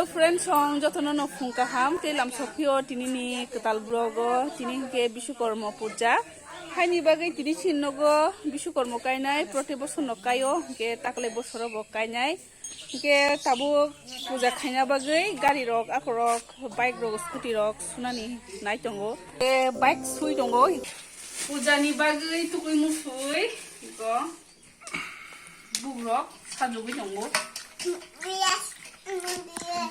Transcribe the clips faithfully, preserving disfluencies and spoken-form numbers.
Friends, song jotono no phung kaham, tei lam sokphio tini ni kwtal vlog o, tini hwnkhe Bishukormo puja. Haini bagwi tini sin nogo Bishukormo kainai, protebosor no kaio, hwnkhe taklai bosoro bo kainai. Hwnkhe tabuk puja khaina bagwi gari rok, akorok, bike rok, scooty rok sunani nai tongo. Hwnkhe bike sui tongo. Puja ni bagwi tukui musui, iko. Bugrok sajugwi tongo.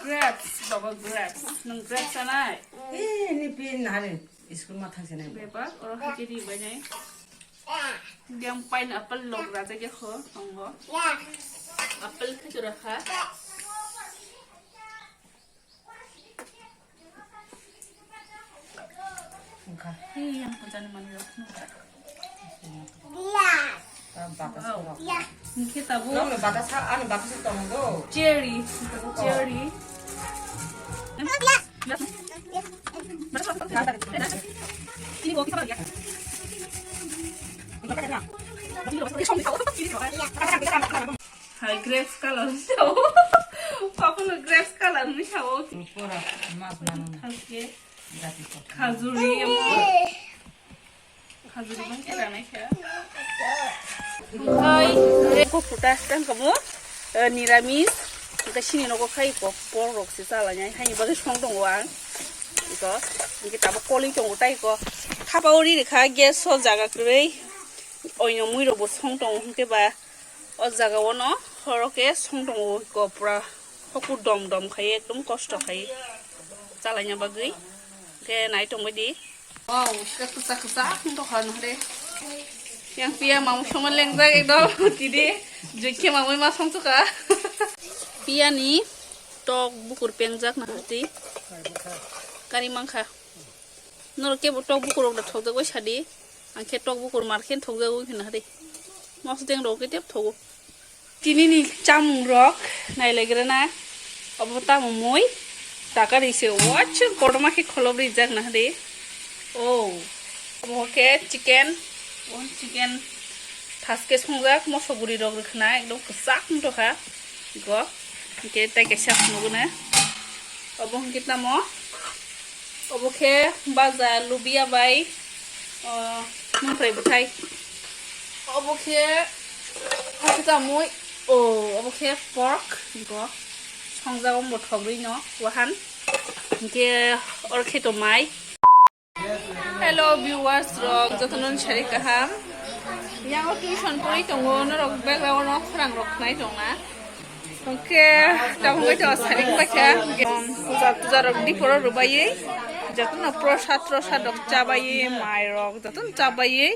Grapes, baba, grapes. Nwng grapes chanai? Eh, ni pin hari school ma thang chanai. Bebak, oro hai khe ri bai nai. Yang pineapple lok rajak ya kho, tongo. Apple khe jora kha. Wngkha. Hei, yang pujani manwi rok phunukha. Batas rok. Hwnkhe tabuk. Nokni batas ha, ani batas tongo. Cherry. Cherry. Hai, grapes color ni sao. Papulo grapes color ni sao. Pura mas manu. Oke. Jati kok. Khajuri amo. Khajuri bang khe ranai kha. Hai, eko phuta tang kamu, eh, niramis. Ka sini nogo khai ko, por rok se chala nyai. Hai, bagwi song tongo ang. Iko, hwnkhe tabuk koli tongo tai ko. Thapa uri rikha, gas o jaga kwrwi. Oino mui rok bo song tongo, hwnkhe ba. O jaga o no horo khe song tongo, iko pura hoku dom dom khai, ekdom kosto khai chalaina bagwi. Khe nai tongbai di. Wow, kisa kisa kisa wng tongkha nahre. Yang piya mamung songma lengjak ekdom tidi. Jui khe mamung ma song tukha. Piya ni tok bukur pengjak na hati. Kari mangkha. Norok kebo tok bukur rok da thokjagwi sadi. Ang khe tok bukur mar khe thokjagwi khna hadi. Mosdeng rok khe tep thogo. Tini ni chamung rok nailagrana. Obo tamo mui. Taka ri se wacha kotorma khe kholob rijak na hadi. Oh. Obo khe chicken. Oh, chicken. Thaske songjak moso guri rok rwkhna ekdom kwchak wng tongkha. Go. Hwnkhe tai kaisa phunukgwna. Obo hwnkhe tamo? Obo khe baja lubia bai, o, mungthai bwthai. Obo khe, obo khe tamo? O, obo khe pork. Go. Songjak omo thogwi no wahan. Hwnkhe oro khe to mai. Hello viewers rok, jotono sari kaham. Yango tuition pori tongo, norok background o khorang rok khnai tongna. Hwnkhe tabuk bai to sari khlai kha. Puja, puja rok diporo rwbaiwi, jotono prosad, prosad rok chabaiwi, mai rok jotono chabaiwi,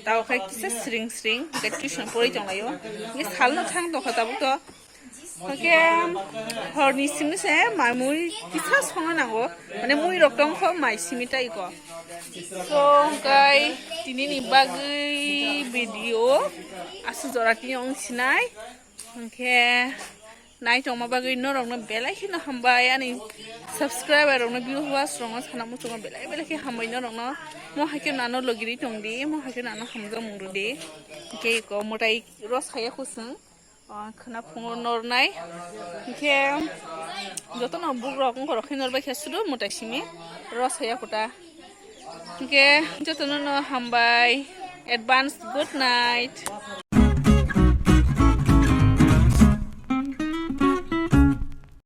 tabuk khe kisa sring sring, hwnkhe tuition pori tonglaio. Hwnkhe salno thang tongkha tabuk to. Hwnkhe horni simi se mai mui kisa songna nango, mane mui rok tongkho mai simi tai ko. So hwnkhe tini ni bagwi video aswk jora tini wng sinai. Hwnkhe nai tongma bagwi norok no belai kheno hambai, ani subscriber rok no, viewers rok no sana muchungo belai belai khe hambai norok no. Mo hai khe nano logiri tong di, mo hai khe nano hamjak mung rw di. Hwnkhe ko mwtai rw saya khosong. O, khwna phungo nornai. Hwnkhe jotono bukrok wngkhorok khe norbai khe sudu mwtai simi rw saya kota. Hwnkhe jotono no hambai. Advance good night.